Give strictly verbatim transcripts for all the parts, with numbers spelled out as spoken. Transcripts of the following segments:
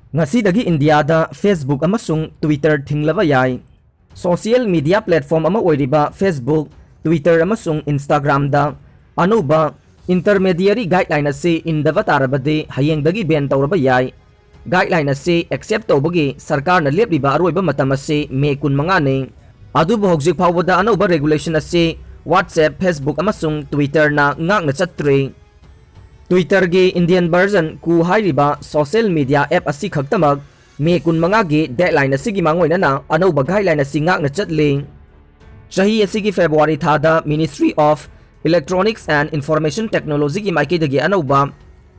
ꯉꯁꯤꯗꯒꯤ ꯏꯟꯗꯤꯌꯥꯗ Facebook ꯑꯃꯁꯨꯡ Twitter ꯊꯤꯡꯂꯕ ꯌꯥꯏ꯫ Social media platform ꯑꯃ ꯑꯣꯏꯔꯤꯕ Facebook, Twitter ꯑꯃꯁꯨꯡ Instagramꯗ ꯑꯅꯧꯕ intermediary guideline ꯑꯁꯤ ꯏꯟꯗꯕ ꯇꯥꯔꯕꯗꯤ ꯍꯌꯦꯡꯗꯒꯤ ban ꯇꯧꯔꯕ ꯌꯥꯏ꯫ Guideline ꯑꯁꯤ accept ꯇꯧꯕꯒꯤ ꯁꯔꯀꯥꯔꯅ ꯂꯦꯞꯂꯤꯕ ꯑꯔꯣꯏꯕ ꯃꯇꯝ ꯑꯁꯤ ꯃꯦ ꯀꯨꯟꯃꯉꯥꯅꯤ꯫ ꯑꯗꯨꯕꯨ ꯍꯧꯖꯤꯛ ꯐꯥꯎꯕꯗ ꯑꯅꯧꯕ regulation ꯑꯁꯤ WhatsApp, Facebook ꯑꯃꯁꯨꯡ Twitterꯅ ꯉꯥꯛꯅ ꯆꯠꯇ꯭ꯔꯤ꯫ Twitterꯒꯤ Indian version Ku ꯍꯥꯏꯔꯤꯕ social media app ꯑꯁꯤ ꯈꯛꯇꯃꯛ ꯃꯦ ꯀꯨꯟꯃꯉꯥꯒꯤ deadline ꯑꯁꯤꯒꯤ ꯃꯥꯡꯑꯣꯏꯅꯅ ꯑꯅꯧꯕ guideline ꯑꯁꯤ ꯉꯥꯛꯅ ꯆꯠꯂꯤ꯫ ꯆꯍꯤ ꯑꯁꯤꯒꯤ February ꯊꯥꯗ Ministry of Electronics and Information Technologyꯒꯤ ꯃꯥꯏꯀꯩꯗꯒꯤ ꯑꯅꯧꯕ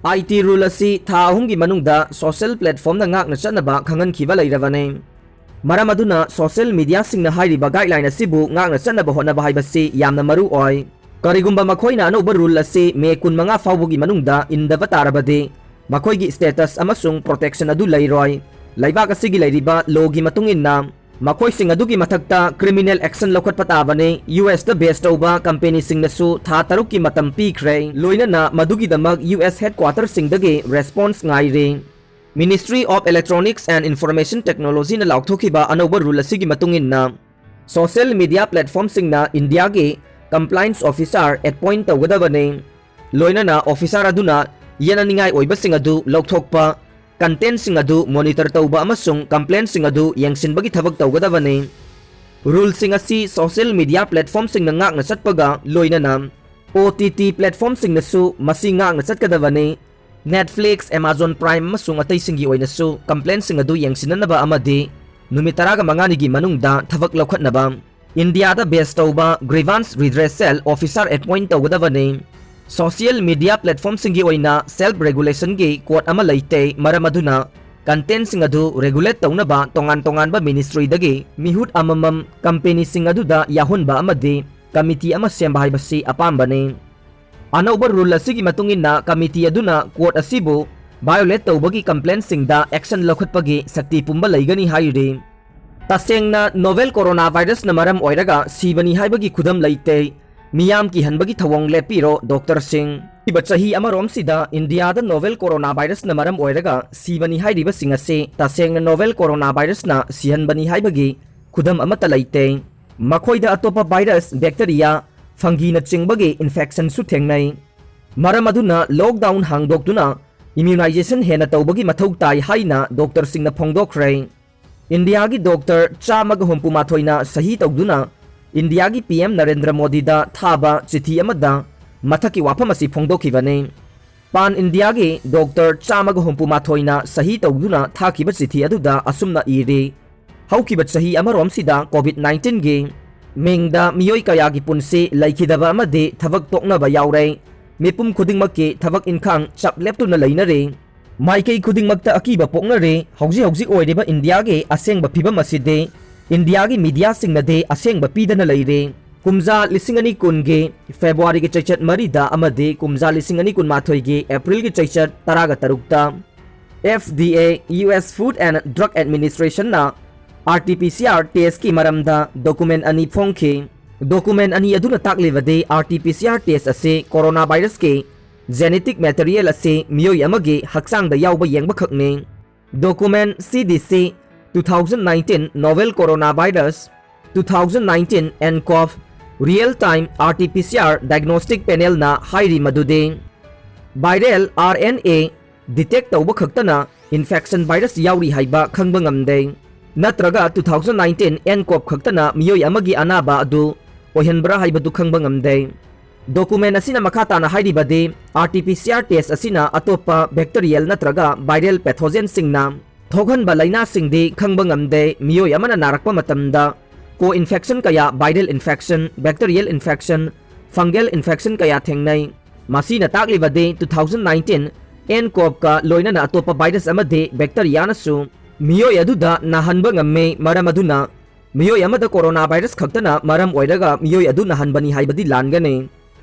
I T rule ꯑꯁꯤ ꯊꯥ ꯑꯍꯨꯝꯒꯤ ꯃꯅꯨꯡꯗ social platformꯅ ꯉꯥꯛꯅ ꯆꯠꯅꯕ ꯈꯪꯍꯟꯈꯤꯕ ꯂꯩꯔꯕꯅꯤ꯫ ꯃꯔꯝ ꯑꯗꯨꯅ social mediaꯁꯤꯡꯅ ꯍꯥꯏꯔꯤꯕ guideline ꯑꯁꯤꯕꯨ ꯉꯥꯛꯅ ꯆꯠꯅꯕ ꯍꯣꯠꯅꯕ ꯍꯥꯏꯕꯁꯤ ꯌꯥꯝꯅ ꯃꯔꯨ ꯑꯣꯏ꯫ ꯀꯔꯤꯒꯨꯝꯕ ꯃꯈꯣꯏꯅ ꯑꯅꯧꯕ rule ꯑꯁꯤ ꯃꯦ ꯀꯨꯟꯃꯉꯥ ꯐꯥꯎꯕꯒꯤ ꯃꯅꯨꯡꯗ ꯏꯟꯗꯕ ꯇꯥꯔꯕꯗꯤ, ꯃꯈꯣꯏꯒꯤ status ꯑꯃꯁꯨꯡ protection ꯑꯗꯨ ꯂꯩꯔꯣꯏ꯫ ꯂꯩꯕꯥꯛ ꯑꯁꯤꯒꯤ ꯂꯩꯔꯤꯕ lawꯒꯤ ꯃꯇꯨꯡ ꯏꯟꯅ, ꯃꯈꯣꯏꯁꯤꯡ ꯑꯗꯨꯒꯤ ꯃꯊꯛꯇ criminal action ꯂꯧꯈꯠꯄ ꯇꯥꯕꯅꯤ꯫ U S ꯇ base ꯇꯧꯕ companyꯁꯤꯡꯅꯁꯨ ꯊꯥ ꯇꯔꯨꯛꯀꯤ ꯃꯇꯝ ꯄꯤꯈ꯭ꯔꯦ, ꯂꯣꯏꯅꯅ ꯃꯗꯨꯒꯤꯗꯃꯛ U S headquarterꯁꯤꯡꯗꯒꯤ response ꯉꯥꯏꯔꯤ꯫ Ministry of Electronics and Information Technologyꯅ ꯂꯥꯎꯊꯣꯛꯈꯤꯕ ꯑꯅꯧꯕ rule ꯑꯁꯤꯒꯤ ꯃꯇꯨꯡ ꯏꯟꯅ, social media platformꯁꯤꯡꯅ ꯏꯟꯗꯤꯌꯥꯒꯤ compliance officer appoint ꯇꯧꯒꯗꯕꯅꯤ꯫ ꯂꯣꯏꯅꯅ officer ꯑꯗꯨꯅ ꯌꯦꯠꯅꯅꯤꯡꯉꯥꯏ ꯑꯣꯏꯕꯁꯤꯡ ꯑꯗꯨ ꯂꯧꯊꯣꯛꯄ, contentꯁꯤꯡ ꯑꯗꯨ monitor ꯇꯧꯕ ꯑꯃꯁꯨꯡ complaintꯁꯤꯡ ꯑꯗꯨ ꯌꯦꯡꯁꯤꯟꯕꯒꯤ ꯊꯕꯛ ꯇꯧꯒꯗꯕꯅꯤ꯫ Ruleꯁꯤꯡ ꯑꯁꯤ social media platformꯁꯤꯡꯅ ꯉꯥꯛꯅ ꯆꯠꯄꯒ ꯂꯣꯏꯅꯅ O T T platformꯁꯤꯡꯅꯁꯨ ꯃꯁꯤ ꯉꯥꯛꯅ ꯆꯠꯀꯗꯕꯅꯤ꯫ Netflix, Amazon Prime ꯑꯃꯁꯨꯡ ꯑꯇꯩꯁꯤꯡꯒꯤ ꯑꯣꯏꯅꯁꯨ complaintꯁꯤꯡ ꯑꯗꯨ ꯌꯦꯡꯁꯤꯟꯅꯅꯕ ꯑꯃꯗꯤ ꯅꯨꯃꯤꯠ ꯇꯔꯥꯃꯉꯥꯅꯤꯒꯤ ꯃꯅꯨꯡꯗ ꯊꯕꯛ ꯂꯧꯈꯠꯅꯕ ꯏꯟꯗꯤꯌꯥꯗ base ꯇꯧꯕ grievance redressal officer appoint ꯇꯧꯒꯗꯕꯅꯤ꯫ Social media platformꯁꯤꯡꯒꯤ ꯑꯣꯏꯅ self regulationꯒꯤ code ꯑꯃ ꯂꯩꯇꯦ, ꯃꯔꯝ ꯑꯗꯨꯅ contentꯁꯤꯡ ꯑꯗꯨ regulate ꯇꯧꯅꯕ ꯇꯣꯉꯥꯟ ꯇꯣꯉꯥꯟꯕ ministryꯗꯒꯤ ꯃꯤꯍꯨꯠ ꯑꯃꯃꯝ companyꯁꯤꯡ ꯑꯗꯨꯗ ꯌꯥꯎꯍꯟꯕ ꯑꯃꯗꯤ committee ꯑꯃ ꯁꯦꯝꯕ ꯍꯥꯏꯕꯁꯤ ꯑꯄꯥꯝꯕꯅꯤ꯫ ꯑꯅꯧꯕ rule ꯑꯁꯤꯒꯤ ꯃꯇꯨꯡ ꯏꯟꯅ committee ꯑꯗꯨꯅ code ꯑꯁꯤꯕꯨ violate ꯇꯧꯕꯒꯤ complaintꯁꯤꯡꯗ action ꯂꯧꯈꯠꯄꯒꯤ ꯁꯛꯇꯤ ꯄꯨꯝꯕ ꯂꯩꯒꯅꯤ ꯍꯥꯏꯔꯤ꯫ ꯇꯁꯦꯡꯅ novel coronavirusꯅ ꯃꯔꯝ ꯑꯣꯏꯔꯒ ꯁꯤꯕꯅꯤ ꯍꯥꯏꯕꯒꯤ ꯈꯨꯗꯝ ꯂꯩꯇꯦ꯫ ꯃꯤꯌꯥꯝ ꯀꯤꯍꯟꯕꯒꯤ ꯊꯧꯑꯣꯡ ꯂꯦꯞꯄꯤꯔꯣ, doctorꯁꯤꯡ꯫ ꯍꯧꯈꯤꯕ ꯆꯍꯤ ꯑꯃꯔꯣꯝꯁꯤꯗ ꯏꯟꯗꯤꯌꯥꯗ novel coronavirusꯅ ꯃꯔꯝ ꯑꯣꯏꯔꯒ ꯁꯤꯕꯅꯤ ꯍꯥꯏꯔꯤꯕꯁꯤꯡ ꯑꯁꯤ ꯇꯁꯦꯡꯅ novel coronavirusꯅ ꯁꯤꯍꯟꯕꯅꯤ ꯍꯥꯏꯕꯒꯤ ꯈꯨꯗꯝ ꯑꯃꯠꯇ ꯂꯩꯇꯦ꯫ ꯃꯈꯣꯏꯗ ꯑꯇꯣꯞꯄ virus, bacteria, fungiꯅꯆꯤꯡꯕꯒꯤ infectionꯁꯨ ꯊꯦꯡꯅꯩ꯫ ꯃꯔꯝ ꯑꯗꯨꯅ lockdown ꯍꯥꯡꯗꯣꯛꯇꯨꯅ immunization ꯍꯦꯟꯅ ꯇꯧꯕꯒꯤ ꯃꯊꯧ ꯇꯥꯏ ꯍꯥꯏꯅ doctorꯁꯤꯡꯅ ꯐꯣꯡꯗꯣꯛꯈ꯭ꯔꯦ꯫ ꯏꯟꯗꯤꯌꯥꯒꯤ doctor ꯆꯥꯝꯃꯒ ꯍꯨꯝꯐꯨ ꯃꯥꯊꯣꯏꯅ ꯁꯍꯤ ꯇꯧꯗꯨꯅ ꯏꯟꯗꯤꯌꯥꯒꯤ PM ꯅꯔꯦꯟꯗ꯭ꯔ ꯃꯣꯗꯤꯗ ꯊꯥꯕ ꯆꯤꯊꯤ ꯑꯃꯗ ꯃꯊꯛꯀꯤ ꯋꯥꯐꯝ ꯑꯁꯤ ꯐꯣꯡꯗꯣꯛꯈꯤꯕꯅꯤ꯫ Pan Indiaꯒꯤ doctor ꯆꯥꯝꯃꯒ ꯍꯨꯝꯐꯨ ꯃꯥꯊꯣꯏꯅ ꯁꯍꯤ ꯇꯧꯗꯨꯅ ꯊꯥꯈꯤꯕ ꯆꯤꯊꯤ ꯑꯗꯨꯗ ꯑꯁꯨꯝꯅ ꯏꯔꯤ, ꯍꯧꯈꯤꯕ ꯆꯍꯤ ꯑꯃꯔꯣꯝꯁꯤꯗ COVID nineteenꯒꯤ ꯃꯤꯡꯗ ꯃꯤꯑꯣꯏ ꯀꯌꯥꯒꯤ ꯄꯨꯟꯁꯤ ꯂꯩꯈꯤꯗꯕ ꯑꯃꯗꯤ ꯊꯕꯛ ꯇꯣꯛꯅꯕ ꯌꯥꯎꯔꯦ꯫ ꯃꯤꯄꯨꯝ ꯈꯨꯗꯤꯡꯃꯛꯀꯤ ꯊꯕꯛ ꯏꯟꯈꯥꯡ ꯆꯞ ꯂꯦꯞꯇꯨꯅ ꯂꯩꯅꯔꯦ꯫ ꯃꯥꯏꯀꯩ ꯈꯨꯗꯤꯡꯃꯛꯇ ꯑꯀꯤꯕ ꯄꯣꯛꯅꯔꯦ꯫ ꯍꯧꯖꯤꯛ ꯍꯧꯖꯤꯛ ꯑꯣꯏꯔꯤꯕ ꯏꯟꯗꯤꯌꯥꯒꯤ ꯑꯁꯦꯡꯕ ꯐꯤꯕꯝ ꯑꯁꯤꯗꯤ ꯏꯟꯗꯤꯌꯥꯒꯤ ꯃꯤꯗꯤꯌꯥꯁꯤꯡꯅꯗꯤ ꯑꯁꯦꯡꯕ ꯄꯤꯗꯅ ꯂꯩꯔꯦ꯫ ꯀꯨꯝꯖꯥ ꯂꯤꯁꯤꯡ ꯑꯅꯤ ꯀꯨꯟꯒꯤ ꯐꯦꯕ꯭ꯔꯨꯋꯥꯔꯤꯒꯤ ꯆꯩꯆꯠ ꯃꯔꯤꯗ ꯑꯃꯗꯤ ꯀꯨꯝꯖꯥ ꯂꯤꯁꯤꯡ ꯑꯅꯤ ꯀꯨꯟꯃꯥꯊꯣꯏꯒꯤ ꯑꯦꯄ꯭ꯔꯤꯜꯒꯤ ꯆꯩꯆꯠ ꯇꯔꯥꯒ ꯇꯔꯨꯛꯇ FDA, US Food and Drug Administrationꯅ RT-PCR testꯀꯤ ꯃꯔꯝꯗ document ꯑꯅꯤ ꯐꯣꯡꯈꯤ꯫ Document ꯑꯅꯤ ꯑꯗꯨꯅ ꯇꯥꯛꯂꯤꯕꯗꯤ RT-PCR test ꯑꯁꯤ coronavirusꯀꯤ genetic material ꯑꯁꯤ ꯃꯤꯑꯣꯏ ꯑꯃꯒꯤ ꯍꯛꯆꯥꯡꯗ ꯌꯥꯎꯕ ꯌꯦꯡꯕꯈꯛꯅꯤ꯫ Document CDC two thousand nineteen novel coronavirus two thousand nineteen nCoV real time RT-PCR diagnostic panelꯅ ꯍꯥꯏꯔꯤ ꯃꯗꯨꯗꯤ viral RNA detect ꯇꯧꯕ ꯈꯛꯇꯅ infection virus ꯌꯥꯎꯔꯤ ꯍꯥꯏꯕ ꯈꯪꯕ ꯉꯝꯗꯦ, ꯅꯠꯇ꯭ꯔꯒ two thousand nineteen nCoV ꯈꯛꯇꯅ ꯃꯤꯑꯣꯏ ꯑꯃꯒꯤ ꯑꯅꯥꯕ ꯑꯗꯨ ꯑꯣꯏꯍꯟꯕ꯭ꯔꯥ ꯍꯥꯏꯕꯗꯨ ꯈꯪꯕ ꯉꯝꯗꯦ꯫ Document ꯑꯁꯤꯅ ꯃꯈꯥ ꯇꯥꯅ ꯍꯥꯏꯔꯤꯕꯗꯤ, RT-PCR test ꯑꯁꯤꯅ ꯑꯇꯣꯞꯄ bacterial ꯅꯠꯇ꯭ꯔꯒ viral pathogenꯁꯤꯡꯅ ꯊꯣꯛꯍꯟꯕ ꯂꯥꯏꯅꯥꯁꯤꯡꯗꯤ ꯈꯪꯕ ꯉꯝꯗꯦ꯫ ꯃꯤꯑꯣꯏ ꯑꯃꯅ ꯅꯥꯔꯛꯄ ꯃꯇꯝꯗ co-infection ꯀꯌꯥ, viral infection, bacterial infection, fungal infection ꯀꯌꯥ ꯊꯦꯡꯅꯩ꯫ ꯃꯁꯤꯅ ꯇꯥꯛꯂꯤꯕꯗꯤ two thousand nineteen nCoVꯀ ꯂꯣꯏꯅꯅ ꯑꯇꯣꯞꯄ virus ꯑꯃꯗꯤ bacteriaꯅꯁꯨ ꯃꯤꯑꯣꯏ ꯑꯗꯨꯗ ꯅꯥꯍꯟꯕ ꯉꯝꯃꯤ꯫ ꯃꯔꯝ ꯑꯗꯨꯅ ꯃꯤꯑꯣꯏ ꯑꯃꯗ coronavirus ꯈꯛꯇꯅ ꯃꯔꯝ ꯑꯣꯏꯔꯒ ꯃꯤꯑꯣꯏ ꯑꯗꯨ ꯅꯥꯍꯟꯕꯅꯤ ꯍꯥꯏꯕꯗꯤ ꯂꯥꯟꯒꯅꯤ꯫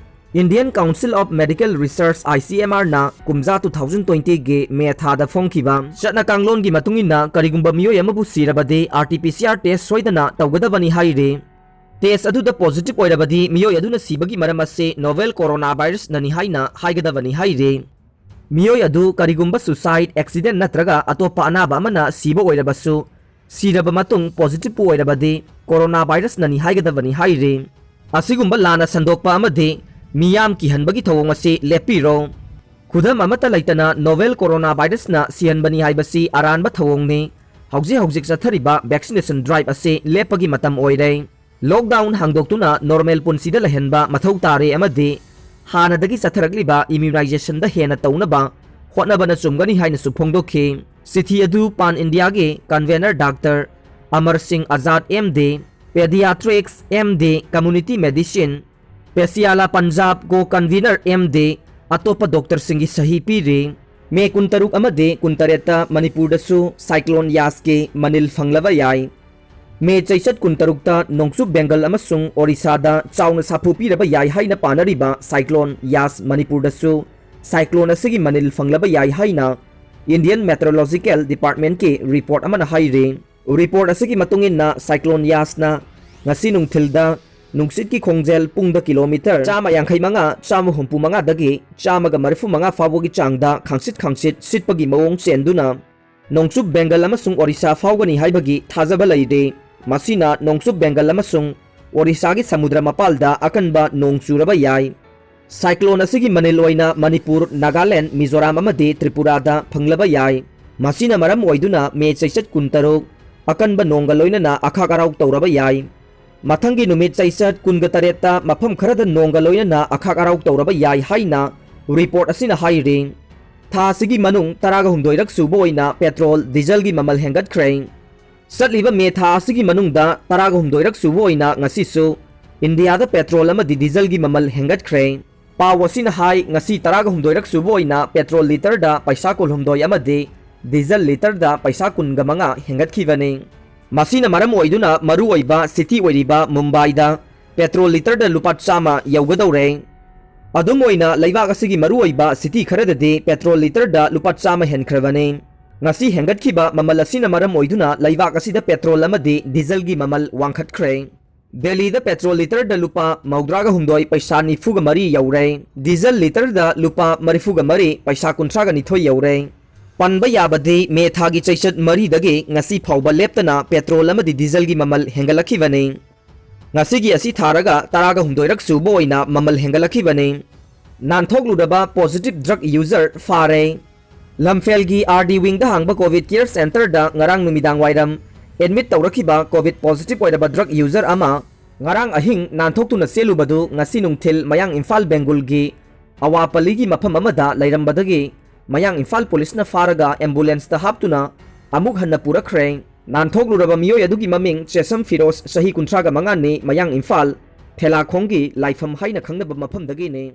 Indian Council of Medical Research, ICMRꯅ ꯀꯨꯝꯖꯥ two thousand twentyꯒꯤ ꯃꯦ ꯊꯥꯗ ꯐꯣꯡꯈꯤꯕ ꯆꯠꯅ ꯀꯥꯡꯂꯣꯟꯒꯤ ꯃꯇꯨꯡ ꯏꯟꯅ ꯀꯔꯤꯒꯨꯝꯕ ꯃꯤꯑꯣꯏ ꯑꯃꯕꯨ ꯁꯤꯔꯕꯗꯤ RT-PCR test ꯁꯣꯏꯗꯅ ꯇꯧꯒꯗꯕꯅꯤ ꯍꯥꯏꯔꯤ꯫ Test ꯑꯗꯨꯗ positive ꯑꯣꯏꯔꯕꯗꯤ ꯃꯤꯑꯣꯏ ꯑꯗꯨꯅ ꯁꯤꯕꯒꯤ ꯃꯔꯝ ꯑꯁꯤ novel coronavirus ꯅꯅꯤ ꯍꯥꯏꯅ ꯍꯥꯏꯒꯗꯕꯅꯤ ꯍꯥꯏꯔꯤ꯫ ꯃꯤꯑꯣꯏ ꯑꯗꯨ ꯀꯔꯤꯒꯨꯝꯕ suicide, accident ꯅꯠꯇ꯭ꯔꯒ ꯑꯇꯣꯞꯄ ꯑꯅꯥꯕ ꯑꯃꯅ ꯁꯤꯕ ꯑꯣꯏꯔꯕꯁꯨ, ꯁꯤꯔꯕ ꯃꯇꯨꯡ positive ꯄꯨ ꯑꯣꯏꯔꯕꯗꯤ coronavirus ꯅꯅꯤ ꯍꯥꯏꯒꯗꯕꯅꯤ ꯍꯥꯏꯔꯤ꯫ ꯑꯁꯤꯒꯨꯝꯕ ꯂꯥꯟꯅ ꯁꯟꯗꯣꯛꯄ ꯑꯃꯗꯤ ꯃꯤꯌꯥꯝ ꯀꯤꯍꯟꯕꯒꯤ ꯊꯧꯑꯣꯡ ꯑꯁꯤ ꯂꯦꯞꯄꯤꯔꯣ꯫ ꯈꯨꯗꯝ ꯑꯃꯠꯇ ꯂꯩꯇꯅ novel coronavirus ꯅ ꯁꯤꯍꯟꯕꯅꯤ ꯍꯥꯏꯕꯁꯤ ꯑꯔꯥꯟꯕ ꯊꯧꯑꯣꯡꯅꯤ꯫ ꯍꯧꯖꯤꯛ ꯍꯧꯖꯤꯛ ꯆꯠꯊꯔꯤꯕ vaccination drive ꯑꯁꯤ ꯂꯦꯞꯄꯒꯤ ꯃꯇꯝ ꯑꯣꯏꯔꯦ꯫ Lockdown ꯍꯥꯡꯗꯣꯛꯇꯨꯅ normal ꯄꯨꯟꯁꯤꯗ ꯂꯩꯍꯟꯕ ꯃꯊꯧ ꯇꯥꯔꯦ ꯑꯃꯗꯤ ꯍꯥꯟꯅꯗꯒꯤ ꯆꯠꯊꯔꯛꯂꯤꯕ immunization ꯗ ꯍꯦꯟꯅ ꯇꯧꯅꯕ ꯍꯣꯠꯅꯕꯅ ꯆꯨꯝꯒꯅꯤ ꯍꯥꯏꯅꯁꯨ ꯐꯣꯡꯗꯣꯛꯈꯤ꯫ ꯆꯤꯊꯤ ꯑꯗꯨ Pan India ꯒꯤ convener Doctor Amar Singh Azad, M D, Pediatrics, M D, Community Medicine, Patiala Punjab, co-convener, M D, ꯑꯇꯣꯞꯄ doctor ꯁꯤꯡꯒꯤ ꯁꯍꯤ ꯄꯤꯔꯤ꯫ ꯃꯦ ꯀꯨꯟꯇꯔꯨꯛ ꯑꯃꯗꯤ ꯀꯨꯟꯇꯔꯦꯠꯇ ꯃꯅꯤꯄꯨꯔꯗꯁꯨ cyclone ꯌꯥꯁꯀꯤ ꯃꯅꯤꯜ ꯐꯪꯂꯕ ꯌꯥꯏ꯫ ꯃꯦ ꯆꯩꯆꯠ ꯀꯨꯟꯇꯔꯨꯛꯇ ꯅꯣꯡꯆꯨꯞ ꯕꯦꯡꯒꯜ ꯑꯃꯁꯨꯡ ꯑꯣꯔꯤꯁꯥꯗ ꯆꯥꯎꯅ ꯁꯥꯐꯨ ꯄꯤꯔꯕ ꯌꯥꯏ ꯍꯥꯏꯅ ꯄꯥꯅꯔꯤꯕ cyclone ꯌꯥꯁ ꯃꯅꯤꯄꯨꯔꯗꯁꯨ cyclone ꯑꯁꯤꯒꯤ ꯃꯅꯤꯜ ꯐꯪꯂꯕ ꯌꯥꯏ ꯍꯥꯏꯅ Indian Meteorological Department ꯀꯤ report ꯑꯃꯅ ꯍꯥꯏꯔꯤ꯫ Report ꯑꯁꯤꯒꯤ ꯃꯇꯨꯡ ꯏꯟꯅ cyclone ꯌꯥꯁꯅ ꯉꯁꯤ ꯅꯨꯡꯊꯤꯜꯗ ꯅꯨꯡꯁꯤꯠꯀꯤ ꯈꯣꯡꯖꯦꯜ ꯄꯨꯡꯗ kilometre ꯆꯥꯝꯃ ꯌꯥꯡꯈꯩ ꯃꯉꯥ, ꯆꯥꯝꯃ ꯍꯨꯝꯐꯨ ꯃꯉꯥꯗꯒꯤ ꯆꯥꯝꯃꯒ ꯃꯔꯤꯐꯨ ꯃꯉꯥ ꯐꯥꯎꯕꯒꯤ ꯆꯥꯡꯗ ꯈꯪꯁꯤꯠ ꯈꯪꯁꯤꯠ ꯁꯤꯠꯄꯒꯤ ꯃꯑꯣꯡ ꯆꯦꯟꯗꯨꯅ ꯅꯣꯡꯆꯨꯞ ꯕꯦꯡꯒꯜ ꯑꯃꯁꯨꯡ ꯑꯣꯔꯤꯁꯥ ꯐꯥꯎꯒꯅꯤ ꯍꯥꯏꯕꯒꯤ ꯊꯥꯖꯕ ꯂꯩꯔꯤ꯫ ꯃꯁꯤꯅ ꯅꯣꯡꯆꯨꯞ ꯕꯦꯡꯒꯜ ꯑꯃꯁꯨꯡ ꯑꯣꯔꯤꯁꯥꯒꯤ ꯁꯃꯨꯗ꯭ꯔ ꯃꯄꯥꯜꯗ ꯑꯀꯟꯕ ꯅꯣꯡ ꯆꯨꯔꯕ ꯌꯥꯏ꯫ Cyclone ꯑꯁꯤꯒꯤ ꯃꯅꯤꯜ ꯑꯣꯏꯅ ꯃꯅꯤꯄꯨꯔ, ꯅꯥꯒꯥꯂꯦꯟ, ꯃꯤꯖꯣꯔꯥꯝ ꯑꯃꯗꯤ ꯇ꯭ꯔꯤꯄꯨꯔꯥꯗ ꯐꯪꯂꯕ ꯌꯥꯏ꯫ ꯃꯁꯤꯅ ꯃꯔꯝ ꯑꯣꯏꯗꯨꯅ ꯃꯦ ꯆꯩꯆꯠ ꯀꯨꯟꯇꯔꯨꯛ ꯑꯀꯟꯕ ꯅꯣꯡꯒ ꯂꯣꯏꯅꯅ ꯑꯈꯥꯛ ꯑꯔꯥꯎ ꯇꯧꯔꯕ ꯌꯥꯏ꯫ ꯃꯊꯪꯒꯤ ꯅꯨꯃꯤꯠ ꯆꯩꯆꯠ ꯀꯨꯟꯒ ꯇꯔꯦꯠꯇ ꯃꯐꯝ ꯈꯔꯗ ꯅꯣꯡꯒ ꯂꯣꯏꯅꯅ ꯑꯈꯥꯛ ꯑꯔꯥꯎ ꯇꯧꯔꯕ ꯌꯥꯏ ꯍꯥꯏꯅ report ꯑꯁꯤꯅ ꯍꯥꯏꯔꯤ꯫ ꯊꯥ ꯑꯁꯤꯒꯤ ꯃꯅꯨꯡ ꯇꯔꯥꯒ ꯍꯨꯝꯗꯣꯏꯔꯛ ꯁꯨꯕ ꯑꯣꯏꯅ petrol, diesel ꯒꯤ ꯃꯃꯜ ꯍꯦꯟꯒꯠꯈ꯭ꯔꯦ꯫ ꯆꯠꯂꯤꯕ ꯃꯦ ꯊꯥ ꯑꯁꯤꯒꯤ ꯃꯅꯨꯡꯗ ꯇꯔꯥꯒ ꯍꯨꯝꯗꯣꯏꯔꯛ ꯁꯨꯕ ꯑꯣꯏꯅ ꯉꯁꯤꯁꯨ ꯏꯟꯗꯤꯌꯥꯗ petrol ꯑꯃꯗꯤ diesel ꯒꯤ ꯃꯃꯜ ꯍꯦꯟꯒꯠꯈ꯭ꯔꯦ꯫ ꯄꯥꯎ ꯑꯁꯤꯅ ꯍꯥꯏ, ꯉꯁꯤ ꯇꯔꯥꯒ ꯍꯨꯝꯗꯣꯏꯔꯛ ꯁꯨꯕ ꯑꯣꯏꯅ petrol litre ꯗ ꯄꯩꯁꯥ ꯀꯨꯜꯍꯨꯝꯗꯣꯏ ꯑꯃꯗꯤ diesel litre ꯗ ꯄꯩꯁꯥ ꯀꯨꯟꯒ ꯃꯉꯥ ꯍꯦꯟꯒꯠꯈꯤꯕꯅꯤ꯫ ꯃꯁꯤꯅ ꯃꯔꯝ ꯑꯣꯏꯗꯨꯅ ꯃꯔꯨꯑꯣꯏꯕ city ꯑꯣꯏꯔꯤꯕ ꯃꯨꯝꯕꯥꯏꯗ petrol litre ꯗ ꯂꯨꯄꯥ ꯆꯥꯝꯃ ꯌꯧꯒꯗꯧꯔꯦ꯫ ꯑꯗꯨꯝ ꯑꯣꯏꯅ ꯂꯩꯕꯥꯛ ꯑꯁꯤꯒꯤ ꯃꯔꯨꯑꯣꯏꯕ city ꯈꯔꯗꯗꯤ petrol litre ꯗ ꯂꯨꯄꯥ ꯆꯥꯝꯃ ꯍꯦꯟꯈ꯭ꯔꯕꯅꯤ꯫ ꯉꯁꯤ ꯍꯦꯟꯒꯠꯈꯤꯕ ꯃꯃꯜ ꯑꯁꯤꯅ ꯃꯔꯝ ꯑꯣꯏꯗꯨꯅ ꯂꯩꯕꯥꯛ ꯑꯁꯤꯗ petrol ꯑꯃꯗꯤ diesel ꯒꯤ ꯃꯃꯜ ꯋꯥꯡꯈꯠꯈ꯭ꯔꯦ꯫ ꯗꯦꯜꯂꯤꯗ ꯄꯦꯇ꯭ꯔꯣꯜ ꯂꯤꯇꯔꯗ ꯂꯨꯄꯥ ꯃꯧꯗ꯭ꯔꯥꯒ ꯍꯨꯝꯗꯣꯏ ꯄꯩꯁꯥ ꯅꯤꯐꯨꯒ ꯃꯔꯤ ꯌꯧꯔꯦ꯫ ꯗꯤꯖꯜ ꯂꯤꯇꯔꯗ ꯂꯨꯄꯥ ꯃꯔꯤꯐꯨꯒ ꯃꯔꯤ ꯄꯩꯁꯥ ꯀꯨꯟꯊ꯭ꯔꯥꯒ ꯅꯤꯊꯣꯏ ꯌꯧꯔꯦ꯫ ꯄꯟꯕ ꯌꯥꯕꯗꯤ, ꯃꯦ ꯊꯥꯒꯤ ꯆꯩꯆꯠ ꯃꯔꯤꯗꯒꯤ ꯉꯁꯤ ꯐꯥꯎꯕ ꯂꯦꯞꯇꯅ ꯄꯦꯇ꯭ꯔꯣꯜ ꯑꯃꯗꯤ ꯗꯤꯖꯜꯒꯤ ꯃꯃꯜ ꯍꯦꯟꯒꯠꯂꯛꯈꯤꯕꯅꯤ꯫ ꯉꯁꯤꯒꯤ ꯑꯁꯤ ꯊꯥꯔꯒ ꯇꯔꯥꯒ ꯍꯨꯝꯗꯣꯏꯔꯛ ꯁꯨꯕ ꯑꯣꯏꯅ ꯃꯃꯜ ꯍꯦꯟꯒꯠꯂꯛꯈꯤꯕꯅꯤ꯫ ꯅꯥꯟꯊꯣꯛꯂꯨꯔꯕ positive drug user ꯐꯥꯔꯦ꯫ ꯂꯝꯐꯦꯜꯒꯤ ꯑꯥꯔ ꯗꯤ ꯋꯤꯡꯗ ꯍꯥꯡꯕ ꯀꯣꯚꯤꯗ ꯀꯦꯌꯔ ꯁꯦꯟꯇꯔꯗ ꯉꯔꯥꯡ ꯅꯨꯃꯤꯗꯥꯡ ꯋꯥꯏꯔꯝ ꯑꯦꯗꯃꯤꯠ ꯇꯧꯔꯛꯈꯤꯕ ꯀꯣꯚꯤꯗ positive ꯑꯣꯏꯔꯕ ꯗ꯭ꯔꯒ ꯌꯨꯖꯔ ꯑꯃ ꯉꯔꯥꯡ ꯑꯍꯤꯡ ꯅꯥꯟꯊꯣꯛꯇꯨꯅ ꯆꯦꯜꯂꯨꯕꯗꯨ ꯉꯁꯤ ꯅꯨꯡꯊꯤꯜ ꯃꯌꯥꯡ ꯏꯝꯐꯥꯜ ꯕꯦꯡꯒꯨꯜꯒꯤ ꯑꯋꯥꯄꯜꯂꯤꯒꯤ ꯃꯐꯝ ꯑꯃꯗ ꯂꯩꯔꯝꯕꯗꯒꯤ ꯃꯌꯥꯡ ꯏꯝꯐꯥꯜ ꯄꯨꯂꯤꯁꯅ ꯐꯥꯔꯒ ꯑꯦꯝꯕꯨꯂꯦꯟꯁꯇ ꯍꯥꯞꯇꯨꯅ ꯑꯃꯨꯛ ꯍꯟꯅ ꯄꯨꯔꯛꯈ꯭ꯔꯦ꯫ ꯅꯥꯟꯊꯣꯛꯂꯨꯔꯕ ꯃꯤꯑꯣꯏ ꯑꯗꯨꯒꯤ ꯃꯃꯤꯡ ꯆꯦꯁꯝ ꯐꯤꯔꯣꯖ, ꯆꯍꯤ ꯀꯨꯟꯊ꯭ꯔꯥꯒ ꯃꯉꯥꯅꯤ, ꯃꯌꯥꯡ ꯏꯝꯐꯥꯜ ꯊꯦꯂꯥꯈꯣꯡꯒꯤ ꯂꯥꯏꯐꯝ ꯍꯥꯏꯅ ꯈꯪꯅꯕ ꯃꯐꯝꯗꯒꯤꯅꯤ꯫